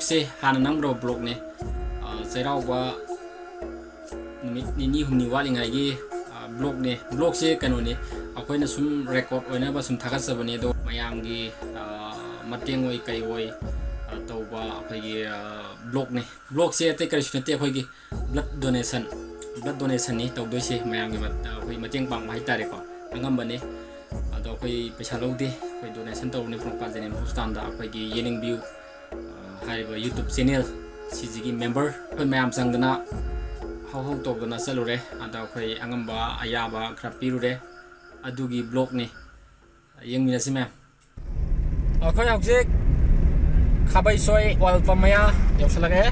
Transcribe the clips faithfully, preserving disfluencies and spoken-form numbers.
ꯁꯦ ꯍꯥꯟꯅ ꯅꯝꯈ꯭ꯔꯕ ꯕ꯭ꯂꯣꯛꯅꯦ꯫ ꯑ, ꯆꯩꯔꯥꯎꯕ ꯅꯨꯃꯤꯠ ꯅꯤꯅꯤ ꯍꯨꯝꯅꯤ ꯋꯥꯠꯂꯤꯉꯩꯒꯤ, ꯑ, ꯕ꯭ꯂꯣꯛꯅꯦ꯫ ꯕ꯭ꯂꯣꯛꯁꯦ ꯀꯩꯅꯣꯅꯤ, ꯑꯩꯈꯣꯏꯅ ꯁꯨꯝ ꯔꯦꯀꯣꯔꯠ ꯑꯣꯏꯅꯕ ꯁꯨꯝ ꯊꯥꯒꯠꯆꯕꯅꯦ꯫ ꯑꯗꯣ ꯃꯌꯥꯝꯒꯤ, ꯑ, ꯃꯇꯦꯡ ꯑꯣꯏ ꯀꯩ ꯑꯣꯏ, ꯑ, ꯇꯧꯕ ꯑꯩꯈꯣꯏꯒꯤ, ꯑ, ꯕ꯭ꯂꯣꯛꯅꯦ꯫ ꯕ꯭ꯂꯣꯛꯁꯦ ꯑꯇꯩ ꯀꯔꯤꯁꯨ ꯅꯠꯇꯦ, ꯑꯩꯈꯣꯏꯒꯤ blood donation, blood donationꯅꯤ ꯇꯧꯗꯣꯏꯁꯦ꯫ ꯃꯌꯥꯝꯒꯤ ꯃꯠ-, ꯑꯩꯈꯣꯏ ꯃꯇꯦꯡ ꯄꯥꯡꯕ ꯍꯥꯏꯇꯥꯔꯦꯀꯣ, ꯑꯉꯝꯕꯅꯤ꯫ ꯑꯗꯣ ꯑꯩꯈꯣꯏ ꯄꯩꯁꯥ ꯂꯧꯗꯦ, ꯑꯩꯈꯣꯏ donation ꯇꯧꯕꯅꯤ ꯄ꯭ꯔꯣꯄꯥ ꯖꯦꯅꯤꯝꯁ ꯍꯣꯁꯄꯤꯇꯥꯜꯗ꯫ ꯑꯩꯈꯣꯏꯒꯤ ꯌꯦꯅꯤꯡꯕꯤꯌꯨ, ꯑ, ꯍꯥꯏꯔꯤꯕ YouTube channel ꯁꯤꯁꯤꯒꯤ member ꯑꯩꯈꯣꯏ ꯃꯌꯥꯝ ꯆꯪꯗꯅ ꯍꯧ ꯍꯧ ꯇꯧꯗꯅ ꯆꯠꯂꯨꯔꯦ꯫ ꯑꯗ ꯑꯩꯈꯣꯏ ꯑꯉꯝꯕ ꯑꯌꯥꯕ ꯈꯔ ꯄꯤꯔꯨꯔꯦ꯫ ꯑꯗꯨꯒꯤ ꯕ꯭ꯂꯣꯛꯅꯤ꯫ ꯌꯦꯡꯃꯤꯟꯅꯁꯤ ꯃꯌꯥꯝ꯫ ꯑꯩꯈꯣꯏ ꯍꯧꯖꯤꯛ ꯈꯥꯕꯩꯁꯣꯏ oil pump ꯃꯌꯥ ꯌꯧꯁꯤꯜꯂꯛꯑꯦ꯫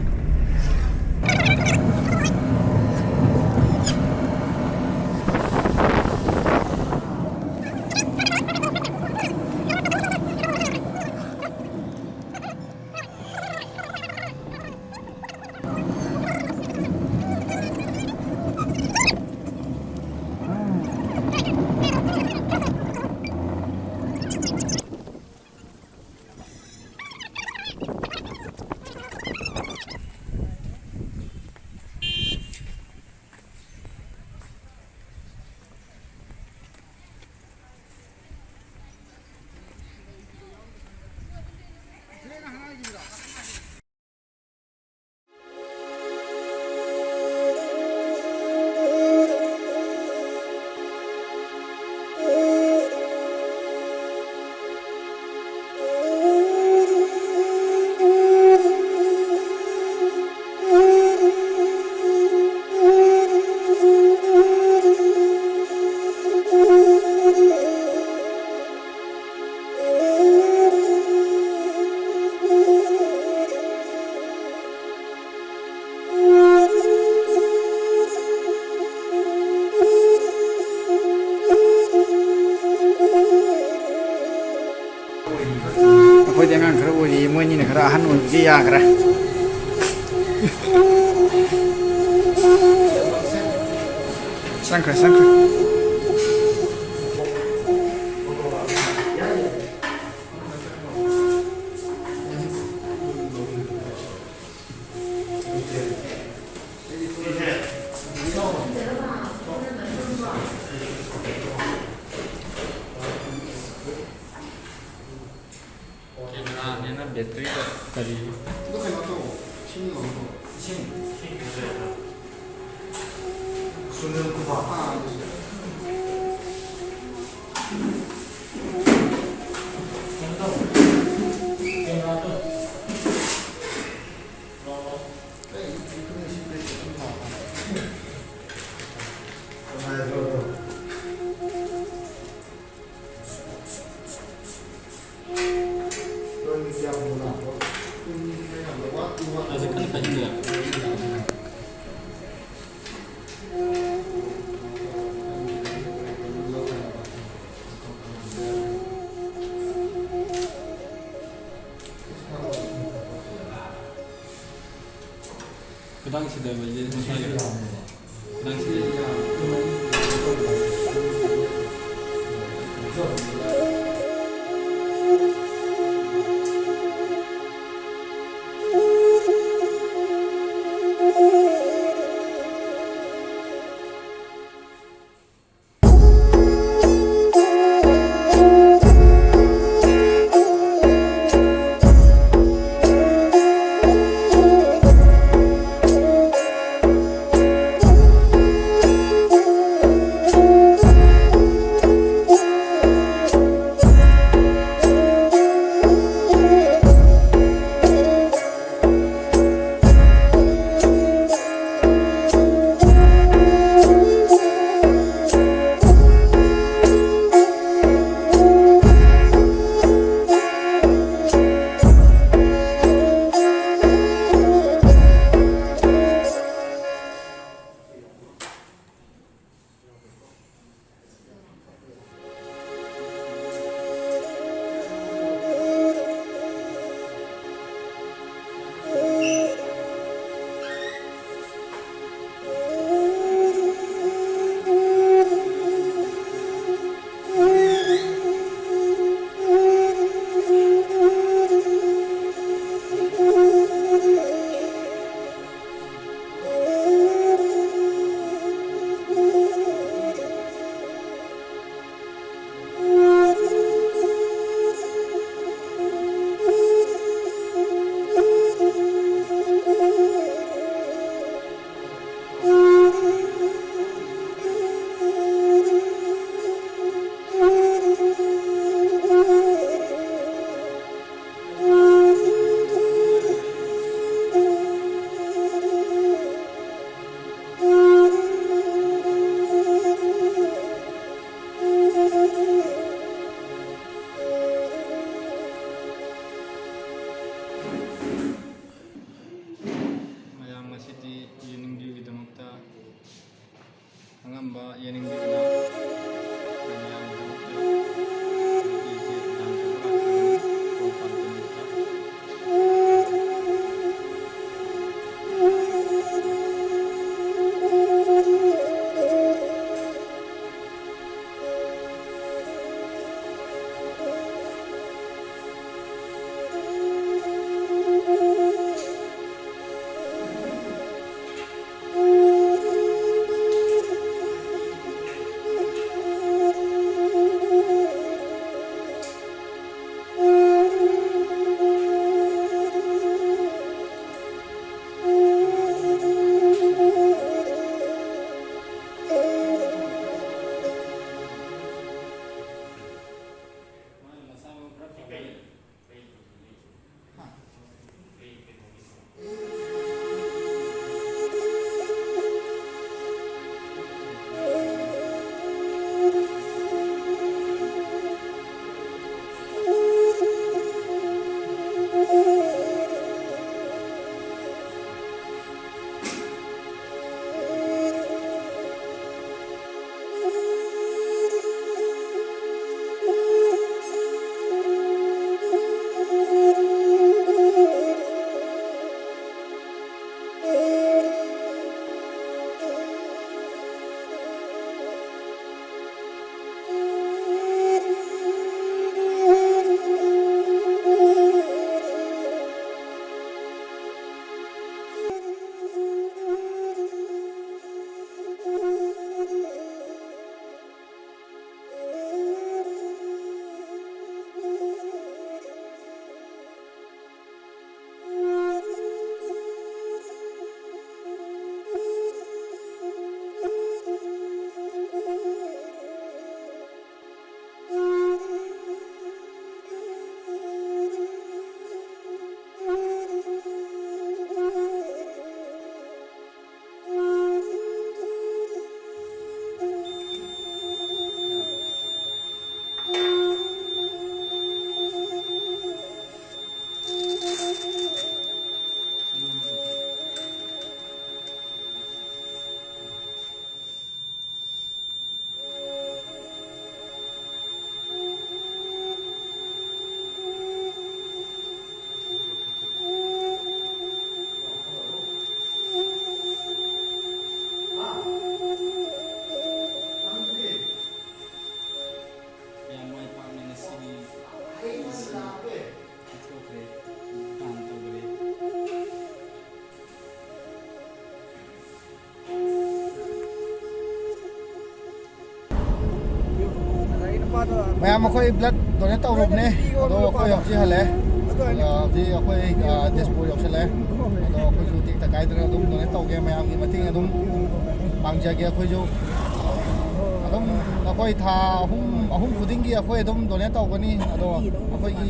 ꯑꯩꯈꯣꯏꯗꯤ ꯑꯉꯥꯡ ꯈꯔ ꯑꯣꯏꯔꯤꯌꯦ, ꯃꯣꯏꯅꯤꯅ ꯈꯔ ꯑꯍꯟ ꯑꯣꯏꯕꯒꯤ ꯌꯥꯈ꯭ꯔꯦ꯫ ꯆꯪꯈ꯭ꯔꯦ, ꯆꯪꯈ꯭ꯔꯦ꯫ ꯀꯔꯤ? ꯑꯗꯨ ꯀꯩꯅꯣ ꯇꯧ, ꯏꯁꯤꯡ ꯂꯧꯔꯣ꯫ ꯏꯁꯤꯡ? ꯏꯁꯤꯡ ꯈꯔ ꯂꯩꯔꯕ? ꯁꯨꯅꯤꯜ ꯀꯨꯃꯥꯔ꯫ ꯑꯥ, ꯑꯗꯨꯁꯨ꯫ ꯀꯩꯅꯣ ꯇꯧ꯫ ꯀꯦꯃꯦꯔꯥꯗꯣ꯫ ꯑꯩ ꯏꯊꯟꯗ ꯁꯤ ꯄꯦꯖ ꯑꯗꯨꯝ ꯊꯥꯕ꯫ ꯅꯨꯡꯉꯥꯏꯕ꯭ꯔꯣ, ꯕ꯭ꯔꯣ? ꯑꯁꯤ ꯀꯟꯅ ꯄꯥꯏꯁꯤꯟꯕꯤꯔꯣ꯫ ꯈꯨꯗꯥꯡ ꯁꯤꯗꯕꯁꯦ ꯃꯁꯥꯒꯤ ꯈꯨꯗꯥꯡ ꯁꯤꯗꯕ꯫ ꯑꯄꯥꯝꯕ ꯌꯦꯡꯅꯤꯡꯕꯤꯕꯅ ꯃꯌꯥꯝꯒꯤꯗꯃꯛꯇ ꯑꯩꯁꯦ ꯗꯥꯟ ꯇꯧꯕ ꯂꯥꯛꯆꯕꯅꯤ꯫ ꯄꯣꯔꯣꯝꯄꯥꯠ ꯀꯦꯟꯗ꯭ꯔꯗ꯫ ꯃꯌꯥꯝ ꯑꯩꯈꯣꯏ blood donate ꯇꯧꯔꯨꯕꯅꯦ, ꯑꯗꯣ ꯑꯩꯈꯣꯏ ꯍꯧꯖꯤꯛ ꯍꯜꯂꯛꯑꯦ꯫ ꯑꯗꯣ ꯍꯧꯖꯤꯛ ꯑꯩꯈꯣꯏ, ꯑ, ꯇꯦꯖꯄꯨꯔ ꯌꯧꯁꯜꯂꯛꯑꯦ꯫ ꯑꯗꯣ ꯑꯩꯈꯣꯏꯁꯨ ꯇꯦꯛꯇ ꯀꯥꯏꯗꯅ ꯑꯗꯨꯝ donate ꯇꯧꯒꯦ, ꯃꯌꯥꯝꯒꯤ ꯃꯇꯦꯡ ꯑꯗꯨꯝ ꯄꯥꯡꯖꯒꯦ ꯑꯩꯈꯣꯏꯁꯨ꯫ ꯑꯗꯨꯝ ꯑꯩꯈꯣꯏ ꯊꯥ ꯑꯍꯨꯝ, ꯑꯍꯨꯝ ꯈꯨꯗꯤꯡꯒꯤ ꯑꯩꯈꯣꯏ ꯑꯗꯨꯝ donate ꯇꯧꯒꯅꯤ꯫ ꯑꯗꯣ ꯑꯩꯈꯣꯏꯒꯤ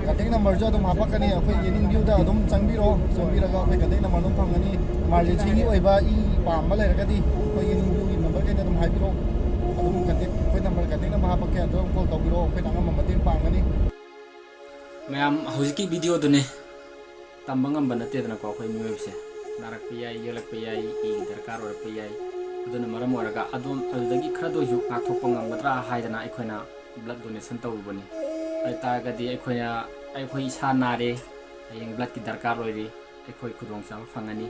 contact numberꯁꯨ ꯑꯗꯨꯝ ꯍꯥꯄꯛꯀꯅꯤ꯫ ꯑꯩꯈꯣꯏ ꯌꯦꯅꯤꯡ ꯚ꯭ꯌꯨꯗ ꯑꯗꯨꯝ ꯆꯪꯕꯤꯔꯣ, ꯆꯪꯕꯤꯔꯒ ꯑꯩꯈꯣꯏ contact number ꯑꯗꯨꯝ ꯐꯪꯒꯅꯤ꯫ Emergencyꯒꯤ ꯑꯣꯏꯕ ꯏ ꯄꯥꯝꯕ ꯂꯩꯔꯒꯗꯤ ꯑꯩꯈꯣꯏ ꯌꯦꯅꯤꯡ ꯚ꯭ꯌꯨꯒꯤ numberꯈꯩꯗ ꯑꯗꯨꯝ ꯍꯥꯏꯕꯤꯔꯛꯑꯣ꯫ ꯑꯗꯨꯝ contact, ꯑꯩꯈꯣꯏ number, contact number ꯍꯥꯄꯛꯀꯦ, ꯑꯗꯨꯝ call ꯇꯧꯕꯤꯔꯛꯑꯣ, ꯑꯩꯈꯣꯏꯅ ꯑꯉꯝꯕ ꯃꯇꯦꯡ ꯄꯥꯡꯒꯅꯤ꯫ ꯃꯌꯥꯝ, ꯍꯧꯖꯤꯛꯀꯤ videoꯗꯨꯅꯦ꯫ ꯇꯝꯕ ꯉꯝꯕ ꯅꯠꯇꯦꯗꯅꯀꯣ, ꯑꯩꯈꯣꯏ ꯃꯤꯑꯣꯏꯕꯁꯦ꯫ ꯅꯥꯔꯛꯄ ꯌꯥꯏ, ꯌꯦꯛꯂꯛꯄ ꯌꯥꯏ, ꯏꯒꯤ ꯗꯔꯀꯥꯔ ꯑꯣꯏꯔꯛꯄ ꯌꯥꯏ꯫ ꯑꯗꯨꯅ ꯃꯔꯝ ꯑꯣꯏꯔꯒ ꯑꯗꯣꯝ ꯑꯗꯨꯗꯒꯤ ꯈꯔꯗ ꯑꯣꯏꯁꯨ ꯉꯥꯛꯊꯣꯛꯄ ꯉꯝꯒꯗ꯭ꯔꯥ ꯍꯥꯏꯗꯅ ꯑꯩꯈꯣꯏꯅ blood donation ꯇꯧꯔꯨꯕꯅꯤ꯫ ꯑꯗꯨ ꯇꯥꯔꯒꯗꯤ ꯑꯩꯈꯣꯏꯅ, ꯑꯩꯈꯣꯏ ꯏꯁꯥ ꯅꯥꯔꯦ, ꯍꯌꯦꯡ bloodꯀꯤ ꯗꯔꯀꯥꯔ ꯑꯣꯏꯔꯤ, ꯑꯩꯈꯣꯏ ꯈꯨꯗꯣꯡꯆꯥꯕ ꯐꯪꯒꯅꯤ꯫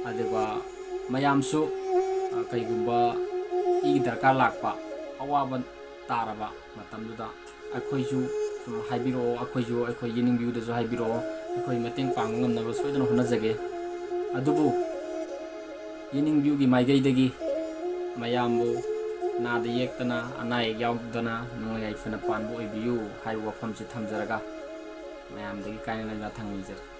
ꯑꯗꯨꯒ ꯃꯌꯥꯝꯁꯨ, ꯑ, ꯀꯩꯒꯨꯝꯕ ꯏꯒꯤ ꯗꯔꯀꯥꯔ ꯂꯥꯛꯄ, ꯑꯋꯥꯕ ꯇꯥꯔꯕ ꯃꯇꯝꯗꯨꯗ ꯑꯩꯈꯣꯏꯁꯨ ꯁꯨꯝ ꯍꯥꯏꯕꯤꯔꯛꯑꯣ, ꯑꯩꯈꯣꯏꯁꯨ, ꯑꯩꯈꯣꯏ ꯌꯦꯅꯤꯡ ꯚ꯭ꯌꯨꯗꯁꯨ ꯍꯥꯏꯕꯤꯔꯛꯑꯣ, ꯑꯩꯈꯣꯏ ꯃꯇꯦꯡ ꯄꯥꯡꯕ ꯉꯝꯅꯕ ꯁꯣꯏꯗꯅ ꯍꯣꯠꯅꯖꯒꯦ꯫ ꯑꯗꯨꯕꯨ ꯌꯦꯅꯤꯡ ꯚ꯭ꯌꯨꯒꯤ ꯃꯥꯏꯀꯩꯗꯒꯤ ꯃꯌꯥꯝꯕꯨ ꯅꯥꯗ ꯌꯦꯛꯇꯅ, ꯑꯅꯥ ꯑꯌꯦꯛ ꯌꯥꯎꯗꯅ ꯅꯨꯡꯉꯥꯏ ꯌꯥꯏꯐꯅ ꯄꯥꯟꯕ ꯑꯣꯏꯕꯤꯌꯨ ꯍꯥꯏꯕ ꯋꯥꯐꯝꯁꯤ ꯊꯝꯖꯔꯒ, ꯃꯌꯥꯝꯗꯒꯤ ꯀꯥꯏꯅꯅ ꯌꯥꯊꯪ ꯅꯤꯖꯔꯤ꯫